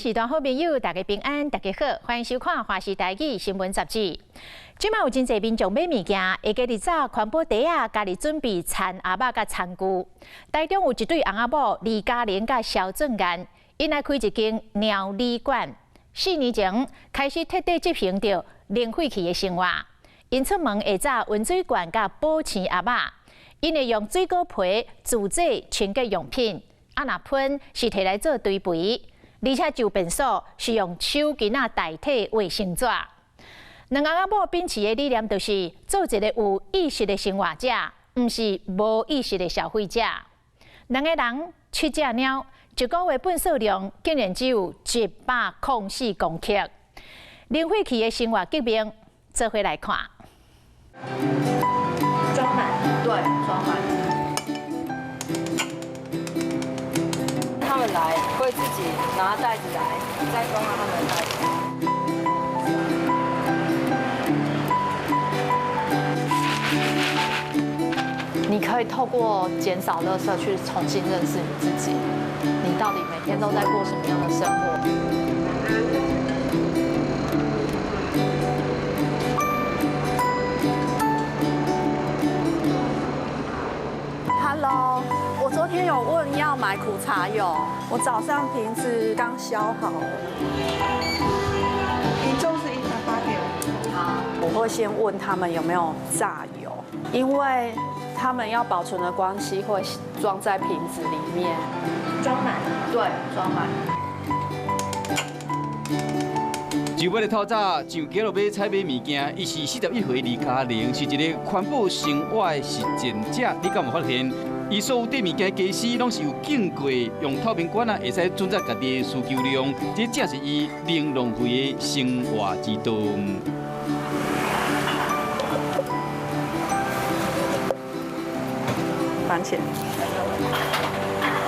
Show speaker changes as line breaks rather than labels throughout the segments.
時段好朋友，大家平安，大家好，歡迎收看《華視台語新聞雜誌》。這馬有真濟民眾買物件，會記得找環保袋仔，家己準備餐盒仔佮餐具。台中有一對翁仔某李嘉玲佮蕭俊元，𪜶來開一間料理館。4年前開始徹底執行著零廢棄的生活。𪜶出門會紮溫水罐佮保鮮盒仔，𪜶會用水果皮自製清潔用品，啊若噴是提來做堆肥。而且就便所是用手巾仔代替衛生紙。兩翁仔某秉持的理念就是做一個有意識的生活者，毋是無意識的消費者。兩个人七隻貓，一個月糞掃量竟然只有104公克。零廢棄的生活革命，做伙來看。
裝滿，對，裝滿。他們來會自己拿袋子來，再裝他們的袋子。
你可以透過減少垃圾去重新認識你自己，你到底每天都在過什麼樣的生活？
Hello，我昨天有問要買苦茶油，我早上瓶子剛消好。
一周是188點。
好，我會先問他們有沒有榨油，因為他們要保存的關係會裝在瓶子裡面。
裝滿，對，裝滿。
就欲來透早上街路買菜買物件，伊是41歲李嘉玲，是一个環保生活的實踐者。你敢有發現？伊所有綴物件家私攏是有經過用透明管仔，會使準備家己的需求量，這正是伊零浪費的生活之道。
番茄，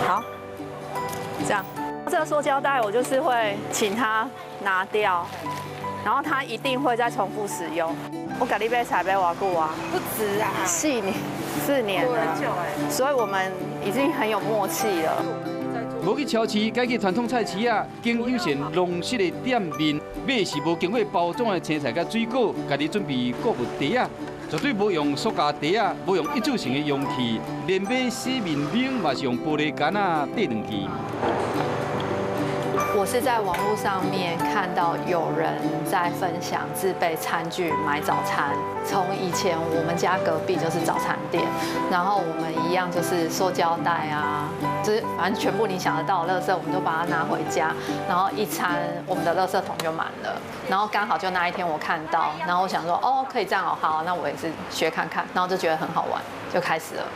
好，這樣，這個塑膠袋我就是會請他拿掉，然後他一定會再重複使用。我共你買菜買偌久啊？
不止啊，4
年，4年了，所以我們已經很有默契了。
無去超市，改去傳統菜市仔，揀友善農食的店面，買是無經過包裝的青菜佮水果，家己準備購物袋仔，絕對無用塑膠袋仔，無用一次性的容器，連買洗面奶嘛是用玻璃罐仔綴轉去。
我是在網絡上面看到有人在分享自備餐具買早餐。從以前我們家隔壁就是早餐店，然後我們一樣就是塑膠袋啊，就是反正全部你想得到的垃圾，我們都把它拿回家，然後一餐我們的垃圾桶就滿了。然後剛好就那一天我看到，然後我想說哦，可以這樣哦，好，那我也是學看看，然後就覺得很好玩，就開始了。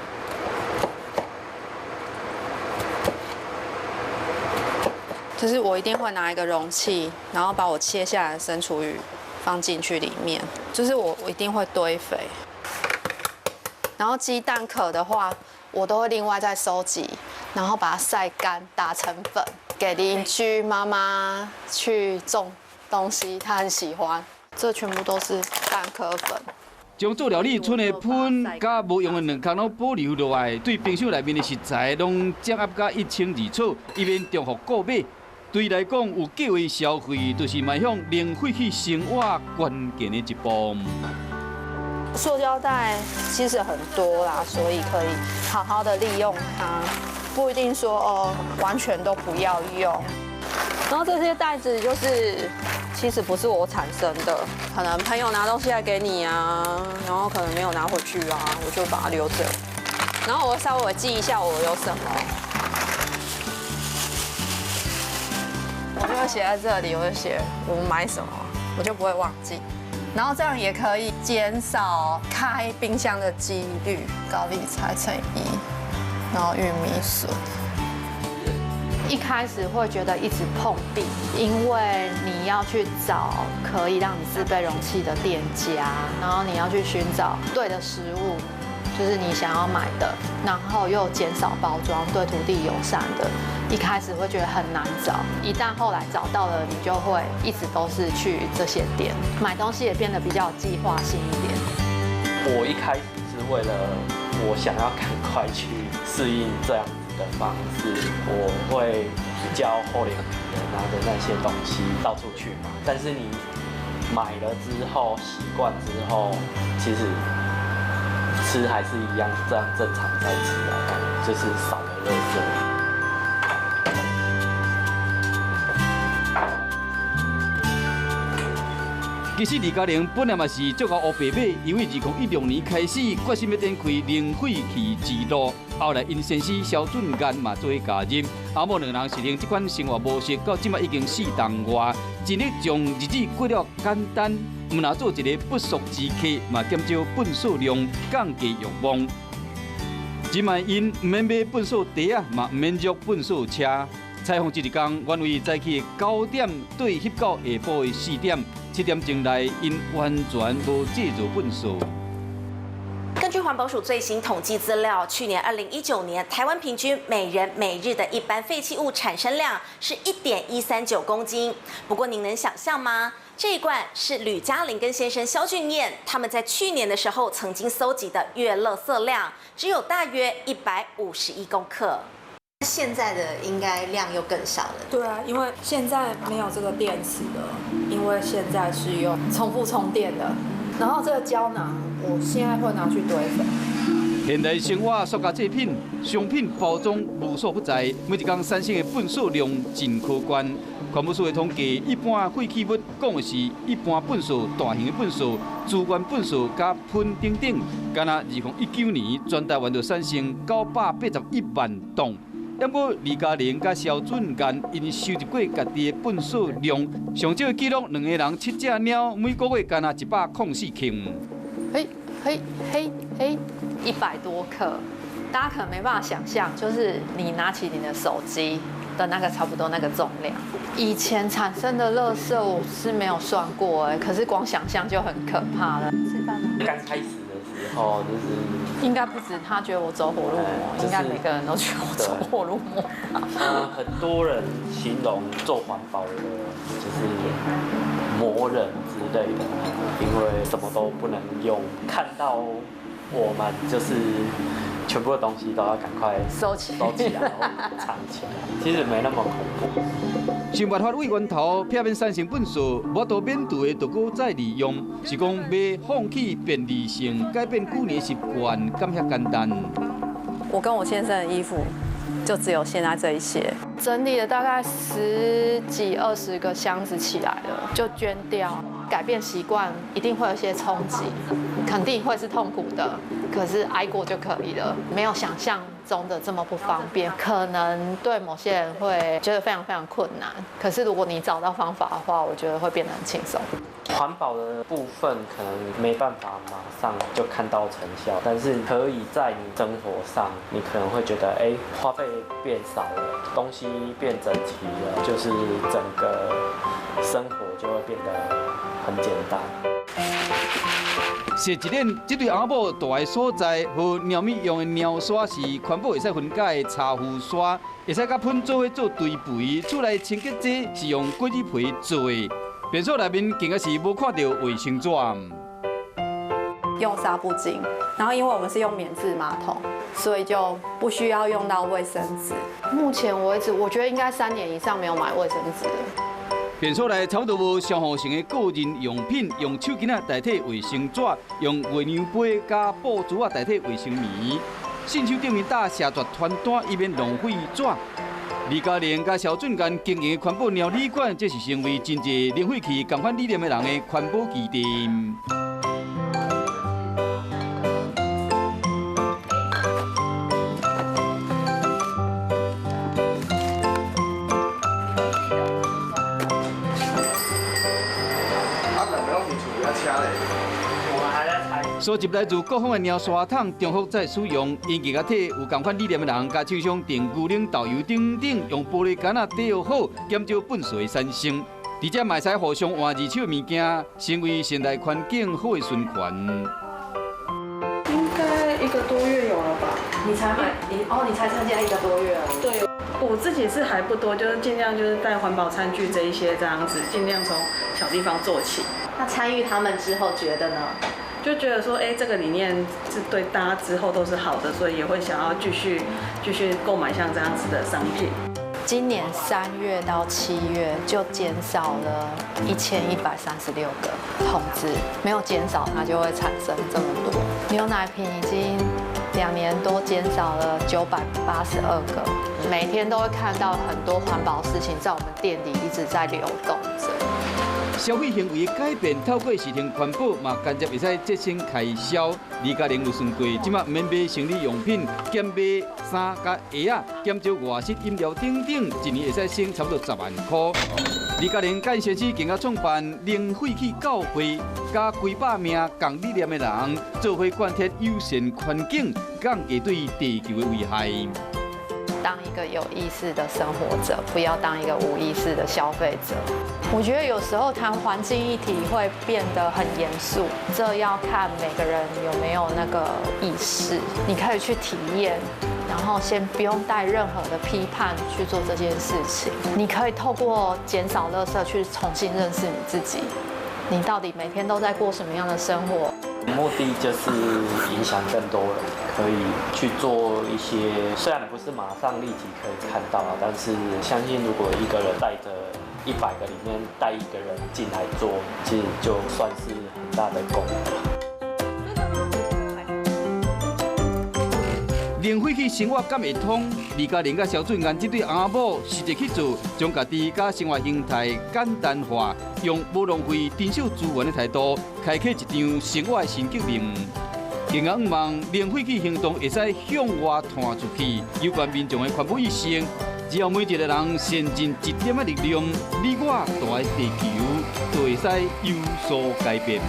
就是我一定會拿一個容器，然後把我切下來的生廚餘放進去裡面。就是我一定會堆肥，然後雞蛋殼的話，我都會另外再收集，然後把它曬乾，打成粉，給鄰居媽媽去種東西，她很喜歡。這全部都是蛋殼粉。
將做料理賰的噴佮無用的卵殼攏保留落來，對冰箱內面的食材攏掌握甲一清二楚，以免重複購買。對伊來講，有計劃消費，就是邁向零廢棄生活關鍵的一步。
塑膠袋其實很多啦，所以可以好好的利用它，不一定說哦完全都不要用。然後這些袋子就是其實不是我產生的，可能朋友拿東西來給你啊，然後可能沒有拿回去啊，我就把它留着。然後我會稍微記一下我有什麼。我就會寫在這裡，我就寫我買什麼，我就不會忘記。然後這樣也可以減少開冰箱的幾率。高麗菜乘以1，然後玉米筍。
一開始會覺得一直碰壁，因為你要去找可以讓你自備容器的店家，然後你要去尋找對的食物，就是你想要買的，然後又減少包裝，對土地友善的。一開始會覺得很難找，一旦後來找到了，你就會一直都是去這些店買東西，也變得比較有計劃性一點。
我一開始是為了我想要趕快去適應這樣子的方式，我會比較厚臉皮的拿着那些東西到處去嘛。但是你買了之後，習慣之後，其實吃還是一樣這樣正常在吃啊，就是少了垃圾。
其實李嘉玲本來嘛是足夠烏白馬，因為2016年開始決心欲展開零廢棄之路，後來𪜶先生蕭俊彦嘛做伙加入，阿某兩人實行這款生活模式，到這擺已經4冬外，盡力將日子過了簡單，毋若做一个不速之客，嘛減少糞掃量，降低欲望。這擺𪜶毋免買糞掃袋仔，嘛毋免約糞掃車。採訪這一工，阮為早起9點對翕到下晡的4點、7點鐘內，𪜶完全無製造糞掃。
根據環保署最新統計資料，去年2019年，台灣平均每人每日的一般廢棄物產生量是1.139公斤。不過，您能想象嗎？這一罐是呂嘉玲跟先生蕭俊彦他們在去年的時候曾經蒐集的月垃圾量，只有大約151公克。
現在的應該量又更少了。
對啊，因為現在沒有這個電池了，因為現在是用重複充電的。然後這個膠囊，我現在會拿去堆肥。
現代生活塑膠製品、商品包裝無所不在，每一工產生的糞掃量真可觀。環保署的統計，一般廢棄物講的是一般糞掃、大型的糞掃、資源糞掃佮噴等等。敢若2019年，全台灣就產生981萬噸。不過李嘉玲佮蕭俊彦𪜶收集過家己的糞掃量，上少記錄兩个人7隻貓，每個月干焦104克。
嘿，嘿，嘿，嘿，100多克，大家可能沒辦法想象，就是你拿起你的手機的那個差不多那個重量。以前產生的垃圾我是沒有算過哎，可是光想象就很可怕了。
吃飯嗎？
剛開始的時候就是。
應該不止他覺得我走火入魔，應該每個人都覺得我走火入魔。
很多人形容做環保的就是魔人之類的，因為什麼都不能用，看到我們就是全部的東西都要趕快
收起
來，然後藏起來。其實沒那麼恐怖。
想辦法為源頭避免產生糞掃，無法度免除的，就閣再利用。是講欲放棄便利性，改變舊年習慣，敢遐簡單？
我跟我先生的衣服就只有現在這一些，
整理了大概10幾20個箱子起來了，就捐掉。改變習慣一定會有一些衝擊，肯定會是痛苦的，可是挨過就可以了，沒有想象中的這麼不方便。可能對某些人會覺得非常非常困難，可是如果你找到方法的話，我覺得會變得很輕鬆。
環保的部分可能沒辦法馬上就看到成效，但是可以在你生活上，你可能會覺得，哎，花費變少了，東西變整齊了，就是整個生活就會變得很簡單。
設一點，這對翁某蹛的所在和貓咪用的貓砂是環保會使分解的茶壺刷，會使佮噴做伙做堆肥。厝內清潔劑是用果子皮做的。便所內面更加是無看到衛生紙。
用紗布巾，然後因為我們是用免治馬桶，所以就不需要用到衛生紙。
目前為止，我覺得應該3年以上沒有買衛生紙了。
便所內差不多無消耗性的個人用品，用手巾仔代替衛生紙，用月娘杯佮布珠仔代替衛生棉。信手頂面搭謝絕傳單，以免浪費紙。李嘉玲佮蕭俊彦經營的環保貓旅館，這是成為真濟零廢棄仝款理念的人的環保基地。收集來自各方的貓砂桶，重複再使用，因其替有仝款理念的人，共廠商訂牛奶、豆油等等，用玻璃罐仔袋好，減少糞掃的產生。而且嘛會使互相換二手物件，成為現代環境好的循環。
應該1個多月有了吧？
你才買？你才參加1個多月而已。
對，我自己是還不多，就是盡量就是帶環保餐具這一些這樣子，盡量從小地方做起。
那參與他們之後覺得呢？
就覺得說，哎，這個理念是對大家之後都是好的，所以也會想要繼續購買像這樣子的商品。
今年3月到7月就減少了1136個桶子，沒有減少它就會產生這麼多。牛奶瓶已經2年多減少了982個，每天都會看到很多環保事情在我們店裡一直在流動著。
消費行為改變，透過實行環保嘛，間接會使節省開銷。李嘉玲有算過，這馬毋免買生理用品，減買衫佮鞋仔，減少外食飲料等等，一年會使省差不多10萬箍。李嘉玲佮先生更加創辦零廢棄教會，佮幾百名仝理念的人，做伙貫徹友善環境，降低對地球的危害。
當一個有意識的生活者，不要當一個無意識的消費者。我覺得有時候談環境議題會變得很嚴肅，這要看每個人有沒有那個意識。你可以去體驗，然後先不用帶任何的批判去做這件事情。你可以透過減少垃圾去重新認識你自己，你到底每天都在過什麼樣的生活？
目的就是影響更多人，可以去做一些，雖然不是馬上立即可以看到，但是相信如果一個人帶著100個裡面帶一個人進來做，其實就算是很大的功德。
零廢棄生活敢會通？李嘉玲佮蕭俊元這對翁仔某實際去做，將家己佮生活形態簡單化，用無浪費、珍惜資源的態度，開啟一場生活的新革命。更加向望零廢棄行動會使向外傳出去，有關民眾的環保意識。只要每一個人善盡一點仔力量，你我蹛的地球就會使有所改變。